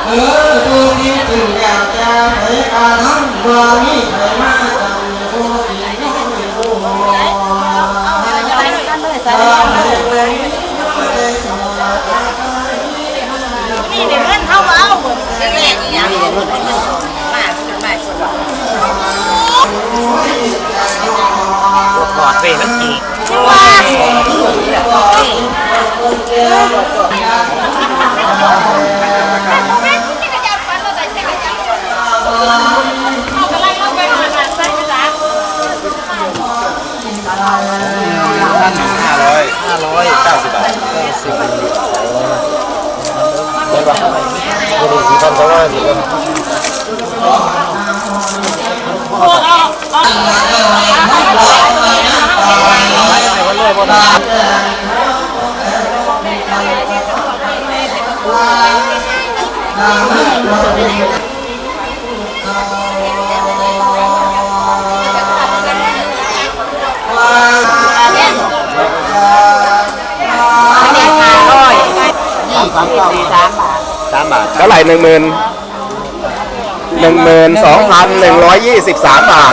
ເອີ ຜູ້ທີ່ຂຶ້ນແລ້ວຈະໄປກະທຳ ບໍ່ມີໃຜມາຕັ້ງຜູ້ທີ່ນ້ອຍຜູ້ນ້ອຍ ນີ້ເດ້ ເງິນເຮົາບໍ່ເອົາ ແລກໆ ອີຫຍັງ ມາ ມາ ກອດເວມັນອີກ ສາມບາດ ເທົ່າໃດ? ໜຶ່ງໝື່ນ ໜຶ່ງໝື່ນສອງພັນໜຶ່ງຮ້ອຍຊາວສາມບາດ.